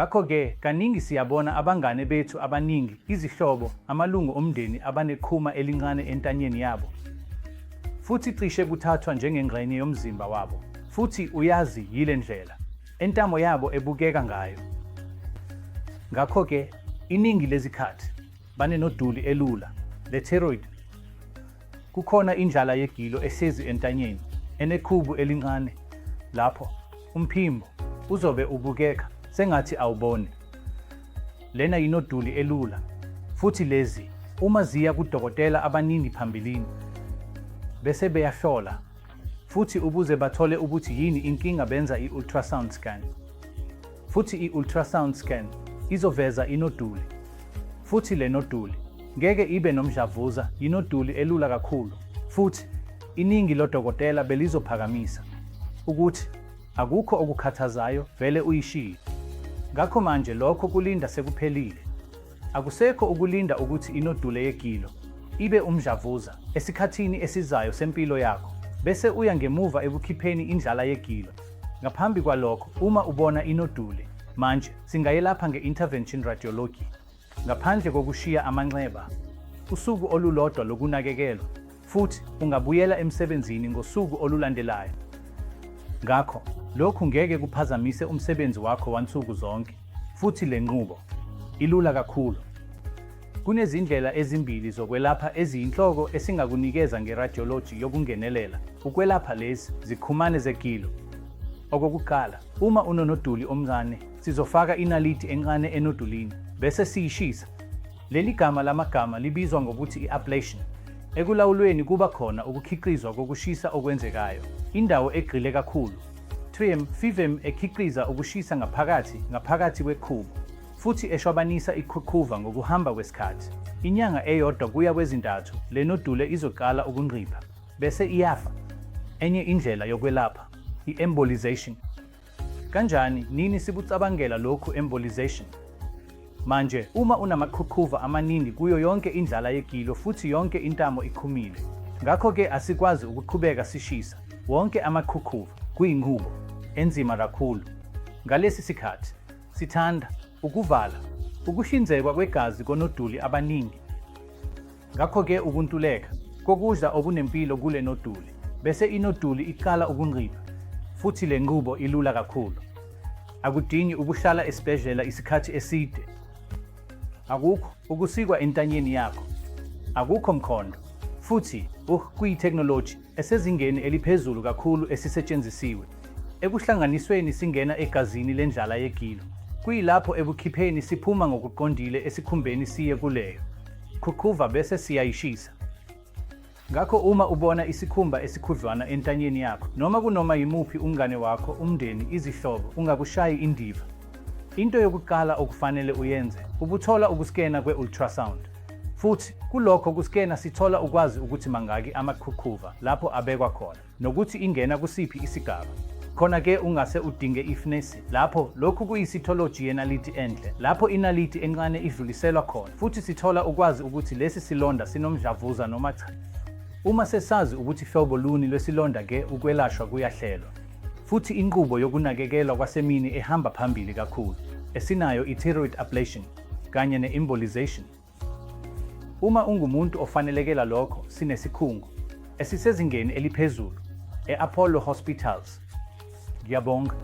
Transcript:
Ngakho-ke kaningi siyabona abangane bethu abaningi, izihlobo, amalungu omndeni abaneqhuma elincane entanyeni yabo. Futhi cishe kuthathwa njengengxenye yomzimba wabo. Futhi uyazi yile ndlela entamo yabo ebukeka ngayo. Ngakho-ke iningi lezikhathi banenoduli elula le-thyroid. Kukhona indlala yegilo ehlezi entanyeni eneqhubu elincane lapho umphimbo uzobe ubukeka sengathi awuboni. Lena yinoduli elula futhi lezi uma ziya kudokotela abaningi phambilini bese beyahlola futhi ukuze bathole ukuthi yini inkinga benza i-ultrasound scan futhi i-ultrasound scan izoveza inoduli futhi le noduli ngeke ibe nomdlavuza, yinoduli elula kakhulu futhi iningi lodokotela belizophakamisa ukuthi akukho okukhathazayo vele uyishiye. Ngakho manje lokho kulinda sekuphelile. Akusekho ukulinda ukuthi inodule yegilo ibe umdlavuza esikhathini esizayo sempilo yakho bese uya ngemuva ekukhipheni indlala yegilo. Ngaphambi kwalokho, uma ubona inodule, manje singayelapha nge-intervention radiology ngaphandle kokushiya amanxeba, usuku olulodwa lokunakekelwa, futhi ungabuyela emsebenzini ngosuku olulandelayo. Ngakho, lokhu ngeke kuphazamise umsebenzi wakho wansuku zonke, futhi le nqubo ilula kakhulu. Kunezindlela ezimbili zokwelapha eziyinhloko esingakunikeza ngeradiology yokungenelela ukwelapha lezi ziqhumane zegilo. Okokuqala, uma unonoduli omncane, sizofaka inaliti encane enodulini bese siyishisa. Leli gama lamagama libizwa ngokuthi i-ablation. Ekulawulweni kuba khona ukukhiqizwa kokushisa okwenzekayo, indawo egxile kakhulu, 3M, 5M ekhiqiza ukushisa ngaphakathi ngaphakathi kweqhubu futhi eshwabanisa iqhuqhuva ngokuhamba kwesikhathi. Inyanga eyodwa kuya kwezintathu, le nodule izoqala ukunqipha bese iyafa. Enye indlela yokwelapha i-embolization. Kanjani, nini sikucabangela lokhu embolization? Manje, uma unamaqhuqhuva amaningi kuyo yonke indlala yegilo futhi yonke intamo iqhumile, ngakho-ke asikwazi ukuqhubeka sishisa wonke amaqhuqhuva. Kuyinqubo enzima kakhulu. Ngalesi sikhathi, sithanda ukuvala ukuhlinzekwa kwegazi konoduli abaningi. Ngakho-ke ukuntuleka kokudla okunempilo kule noduli, bese inoduli iqala ukunqipha. Futhi le nqubo ilula kakhulu. Akudingi ukuhlala esibhedlela isikhathi eside. Akukho ukusikwa entanyeni yakho. Akukho mkhondo. Futhi kuyitheknoloji esezingeni eliphezulu kakhulu esisetshenzisiwe. Ekuhlanganisweni singena egazini lendlala yegilo, kuyilapho ekukhipheni siphuma ngokuqondile esikhumbeni siye kuleyo qhuqhuva bese siyayishisa. Ngakho uma ubona isikhumba esikhudlwana entanyeni yakho noma kunoma yimuphi umngane wakho, umndeni, izihlobo, ungakushayi indiva. Into yokuqala okufanele uyenze ukuthola ukuskena kwe-ultrasound. Futhi kulokho kuskena sithola ukwazi ukuthi mangaki amaqhuqhuva lapho abekwa khona nokuthi ingena kusiphi isigaba. Khona ke ungase udinge ifnesi lapho lokhu kuyisitholoji yenaliti enhle lapho inaliti encane idluliselwa khona futhi sithola ukwazi ukuthi lesi silonda sinomdlavuza noma cha. Uma sesazi ukuthi hlobo luni lwesilonda ke ukwelashwa kuyahlelwa. Futhi inqubo yokunakekelwa kwasemini ehamba phambili kakhulu esinayo i-thyroid ablation kanye ne-embolization. Uma ungumuntu ofanelekela lokho sinesikhungo esisezingeni eliphezulu e-Apollo Hospitals. Ngiyabonga.